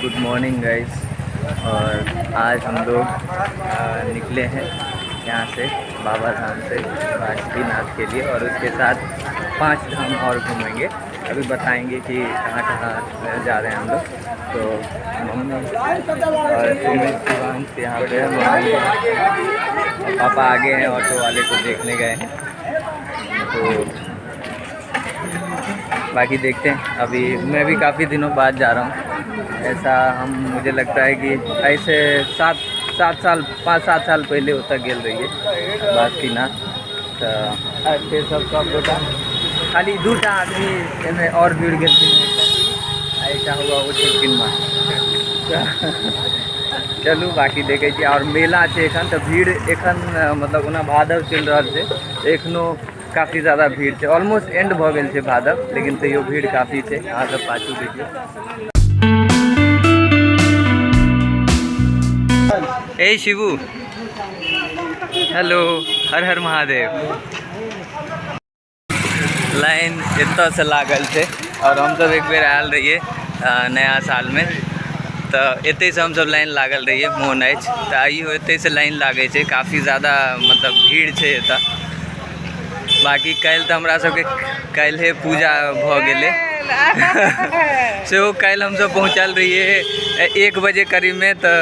Good morning guys. और आज हम लोग निकले हैं यहाँ से बाबा धाम से बासुकीनाथ के लिए और उसके साथ 5 धाम और घूमेंगे। अभी बताएंगे कि कहाँ कहाँ जा रहे हैं हम लोग। तो मम्मी और शिवांश यहाँ पे है, मम्मी पापा आगे हैं, ऑटो वाले को देखने गए हैं। तो बाकी देखते हैं। अभी मैं भी काफ़ी दिनों बाद जा रहा हूँ। ऐसा हम मुझे लगता है कि ऐसे सात साल 5-7 साल पहले होता गेल रही है बासुकीनाथ। तो अच्छे सब सब गोटा खाली 2 आदमी एहिमे और जुड़ गेलखिन, एकटा हुआ ओ छलखिन माँ। चलू बाकी देखै छी। और मेला छै एखन तऽ भीड़ एखन मतलब ओना भादव चलि रहल छै, एखनो काफ़ी ज़्यादा भीड़ छै। ऑलमोस्ट एंड भऽ गेल छै भादव, लेकिन तैयो भीड़ काफ़ी छै। अहाँ सब पाछू देखियौ। ए शिवू, हेलो, हर हर महादेव। लाइन एतऽ से लागल छै और हमसब एक बेर आयल रहियै नया साल में, तऽ एतै से हमसब लाइन लागल रहियै, मोन अछि तऽ आइयो एतै से लाइन लागै छै। काफ़ी ज़्यादा मतलब भीड़ छै एतऽ। बाकी काल्हि तऽ हमरा सबके काल्हिए पूजा भऽ गेलै, सेहो काल्हि हमसब पहुँचल रहियै 1 बजे करीबमे। तऽ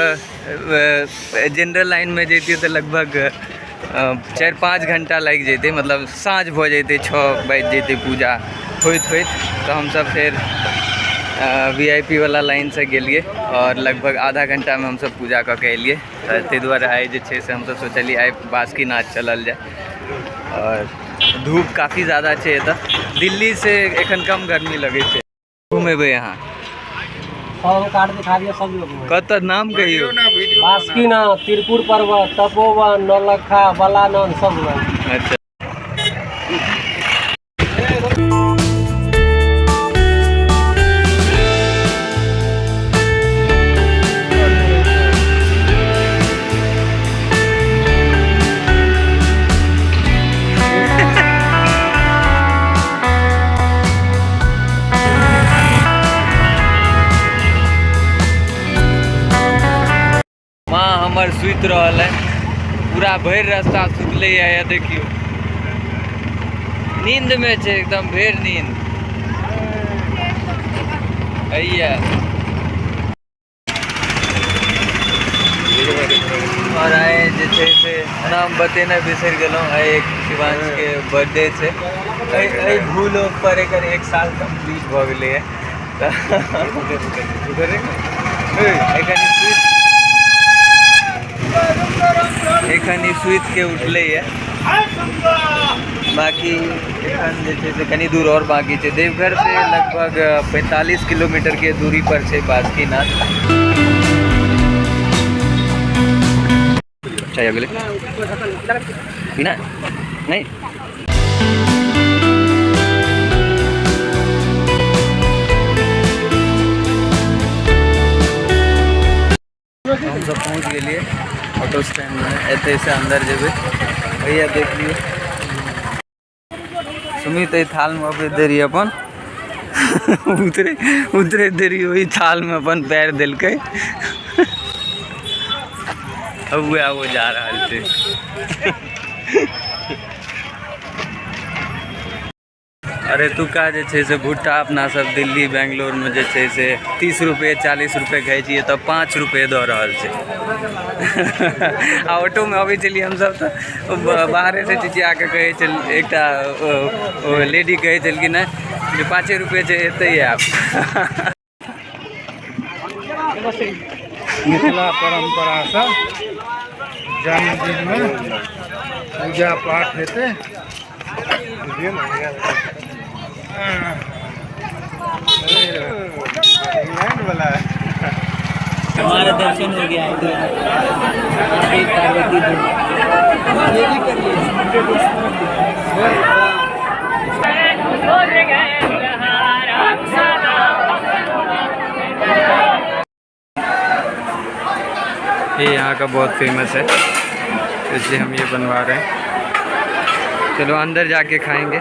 जनरल लाइनमे जैतियै तऽ लगभग 4-5 घंटा लागि जैतै, मतलब साँझ भऽ जैतै, 6 बाजि जैतै पूजा होइत होइत। तऽ हमसब फेर VIP वाला लाइनसँ गेलियै और लगभग आधा घंटामे हमसब पूजा कऽ के एलियै। तऽ ताहि दुआरे आइ जे छै से हमसब सोचलियै आइ बासुकीनाथ चलल जाय। और धूप काफ़ी ज़्यादा छै एतऽ, दिल्ली से एखन कम गर्मी लगै छै। घुमेबै अहाँ सब कार्ड दिखा दिअ सब लोग। कतऽ नाम कहियौ? बासुकीनाथ, त्रिकुट पर्वत, तपोवन, नौलखा, बलानंद सब घुमाएब। अच्छा। माँ हमर सुति रहल है, पूरा भरि रास्ता सुतले है। देखियौ नींद में छै, एकदम भरि नींद हैया। और आइ जे छै से नाम बतेनाइ बिसरि गेलहुँ। आइ एक शिवांश के बर्थडे छै। एहि भूल पर एकर 1 साल कम्प्लीट भऽ गेलैए। एखन ई सुति के उठलैए। बाकी एखन जे छै से कनी दूर और बाकी छै। देवघर से लगभग 45 किलोमीटर के दूरी पर छै बासुकीनाथ। चाय गेलै पीना नहीं। हम सब पहुँच गेलियै ऑटो स्टैंड में, एतै से अंदर जेबै। भैया देख लियौ सुमित एहि थाल में अबैत देरी अपन उतरे उतरे देरी ओहि थाल में अपन पैर देलकै। अब वएह वो जा रहल छै। अरे एतुका जे छै से भुट्टा अपना सब दिल्ली बेंगलोर में जे छै से 30 रुपये 40 रुपये खाइ छियै, तऽ 5 रुपये दऽ रहल छै। आ ऑटो में अबै छलियै हमसब तऽ बाहरे से चिचिया के कहै छल, एकटा लेडी कहै छलखिन हेँ जे 5 रुपये छै एतै आयब। मिथिला परम्परा से जन्मदिन में पूजा पाठ हेतै। हमारा दर्शन हो गया है पार्वती जी। ये यहाँ का बहुत फेमस है, इसलिए हम ये बनवा रहे हैं। चलो अंदर जाके खाएंगे।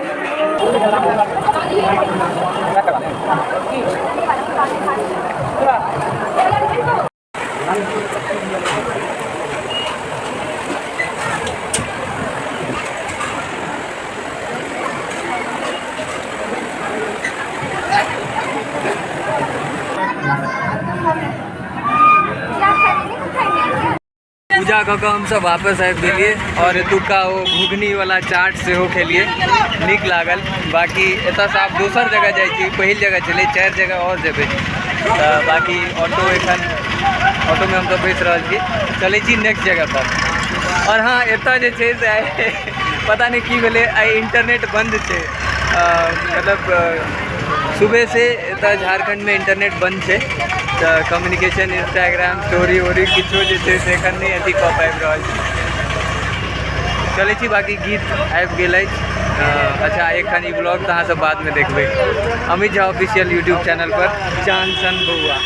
पूजा कऽ कऽ हमसब वापस आबि गेलियै आओर एतुका ओ घुघनी वाला चाट सेहो खेलियै, नीक लागल। बाकी एतऽसँ आब दोसर जगह जाइ छी, पहिल जगह छलै, 4 जगह आओर जेबै। तऽ बाकी ऑटो एखन ऑटोमे हमसब बैस रहल छी, चलै छी नेक्स्ट जगह पर। आओर हँ, एतऽ जे छै से आइ पता नहि की भेलै, आइ इंटरनेट बन्द छै। मतलब सुबह से एतऽ झारखण्डमे इंटरनेट बन्द छै, तऽ कम्युनिकेशन इंस्टाग्राम स्टोरी वोरी किछो जे छै से एखन नहि अथी कऽ पाबि रहल छी। चलै छी, बाकी गीत आबि गेल अछि। अच्छा, एखन ई ब्लॉग तऽ अहाँसब बादमे देखबै Amit Jha official YouTube channel पर, चाँद सन बौआ।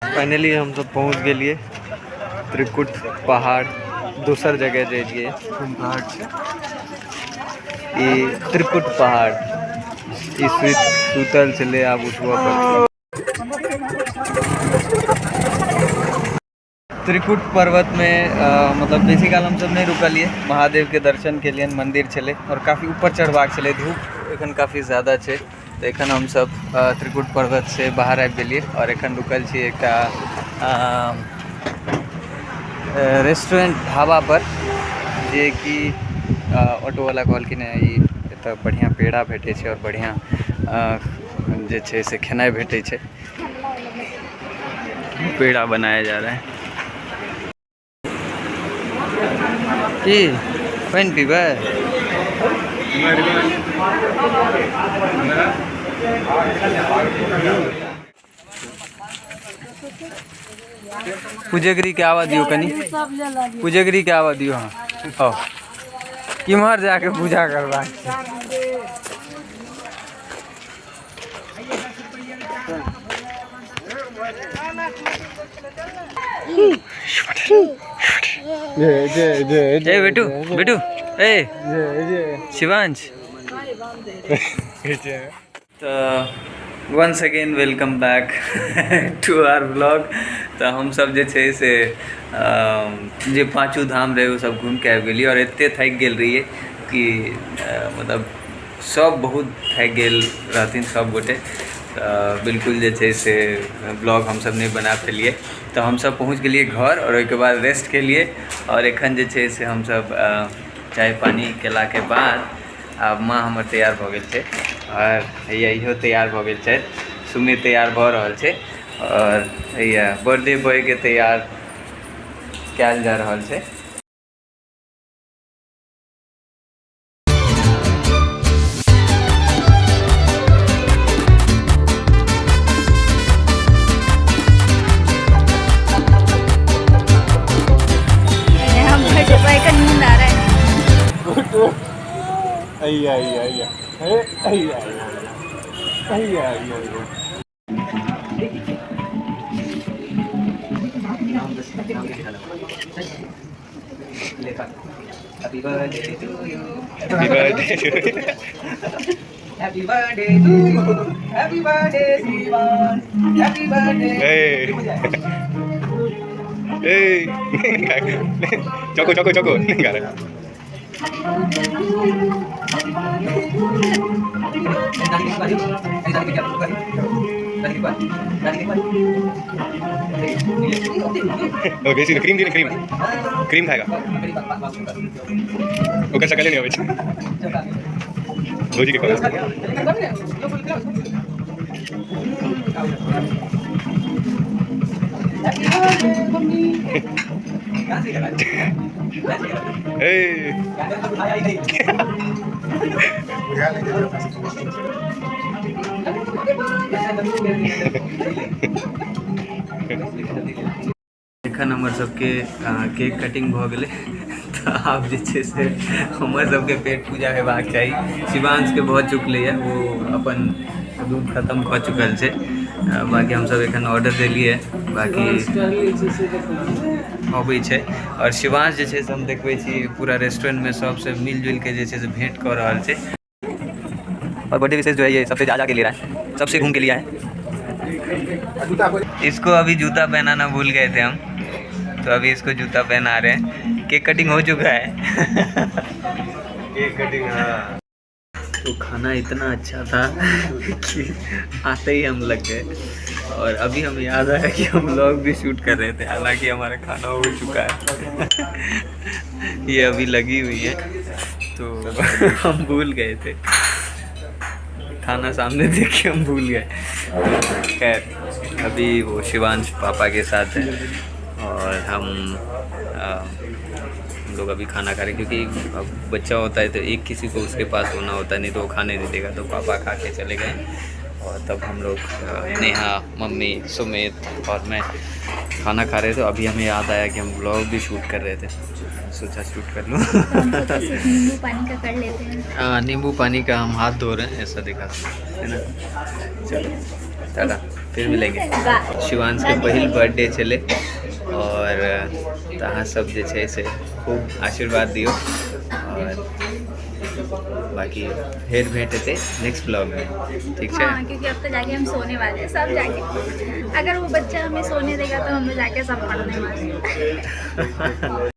फाइनली हमसब पहुँच गेलियै त्रिकुट पहाड़, दोसर जगह जाइ छियै। कोन पहाड़ छै? ई त्रिकुट पहाड़। ई सुतल छलै, आब उठबऽ पड़तै। त्रिकुट पर्वत में मतलब बेसी काल हमसब नहि रुकलियै, महादेव के दर्शन केलियनि, मंदिर छलै और काफ़ी ऊपर चढ़बाक छलै, धूप एखन काफ़ी ज़्यादा छै। तऽ एखन हमसब त्रिकुट पर्वत से बाहर आबि गेलियै और एखन रुकल छी एकटा रेस्टोरेंट ढाबा पर, जे कि ऑटो वाला कहलखिन हँ ई एतऽ बढ़िआँ पेड़ा भेटै छै और बढ़िआँ जे छै से खेनाइ भेटै छै। पेड़ा बनाया जा रहा है। की पानि पीबै? पुजगरी के आवा दियो कनी, पुजगरी के आवा दियो। हाँ, आओ किम्हर जाके पूजा करबाक छै। ए बेटू, बेटू, ए शिवांश। तऽ once again welcome back to our blog. तऽ हमसब जे छै से जे पाँचू धाम रहै ओ सब घुमिके आबि गेलियै और एते थाकि गेल रहियै कि मतलब सब बहुत थाकि गेल रहथिन सब गोटे। तऽ बिल्कुल जे छै से ब्लॉग हमसब नहि बना पेलियै। तऽ हमसब पहुँच गेलियै घर और ओहिके बाद रेस्ट केलियै और एखन जे छै से हमसब चाय पानी केलाके बाद आब माँ हमर तैयार भऽ गेल छै और हैया इहो तैयार भऽ गेल छथि, सुमित तैयार भऽ रहल छै और हैया बर्थडे बॉयके तैयार कयल जा रहल छै। हम बर्थडे बॉय का नींद आ रहा है। अय्या, अय्या, अय्या। हे, अय्या, अय्या। अय्या, अय्या, अय्या। Happy birthday to you. Happy birthday to you. Happy birthday to you. Happy birthday, Shivan. Happy birthday. Hey. Hey. चौको, चौको, चौको। नहीं गा रहा। ओ बेसी क्रीम दी, क्रीम क्रीम खाएगा। ओकर शकले नहीं आबै छै। भौजी के कहबै। ए एखन हमर सबके केक कटिंग भऽ गेलै। तऽ आब जे छै से हमर सबके पेट पूजा हेबाक चाही। शिवांशके भऽ चुकलैए, ओ अपन दूध खत्म कऽ चुकल छै। बाकी हमसब एखन ऑर्डर देलियै, बाकी अबै छै। और शिवांश जे छै से हम देखबै छी पूरा रेस्टोरेंटमे सबसँ मिलजुलि के जे छै से भेंट कऽ रहल छै। और बर्थडे विशेष जो है ये सबसे ज़्यादा के ले रहा है, सबसे घूम के लिया है। इसको अभी जूता पहनाना भूल गए थे हम, तो अभी इसको जूता पहना रहे हैं। केक कटिंग हो चुका है। केक कटिंग, हाँ। तो खाना इतना अच्छा था कि आते ही हम लग गए। और अभी हमें याद आया कि हम लोग भी शूट कर रहे थे, हालांकि हमारा खाना हो चुका है। ये अभी लगी हुई है, तो हम भूल गए थे, खाना सामने देख के हम भूल गए। तो खैर अभी वो शिवांश पापा के साथ है और हम लोग अभी खाना खा रहे हैं, क्योंकि अब बच्चा होता है तो एक किसी को उसके पास होना होता है, नहीं तो वो खाने नहीं देगा। तो पापा खा के चले गए और तब हम लोग नेहा, मम्मी, सुमित और मैं खाना खा रहे थे। अभी हमें याद आया कि हम व्लॉग भी शूट कर रहे थे, सोचा शूट कर लूँ। हम सोचा सिर्फ नींबू पानी का कर लेते हैं। हाँ, नींबू पानी का हम हाथ धो रहे हैं, ऐसा दिखा है ना। चलो टाटा, फिर मिलेंगे। शिवांश के पहिल बर्थडे छलै और अहाँ सब जे छै से खूब आशीर्वाद दियौ और बाकी फेर भेंट हेतै नेक्स्ट ब्लॉग में, ठीक छै? हाँ, क्योंकि अब तो जाके हम सोने वाले हैं सब जाके। अगर वो बच्चा हमें सोने देगा तो हम जाके सब पढ़ने वाले हैं।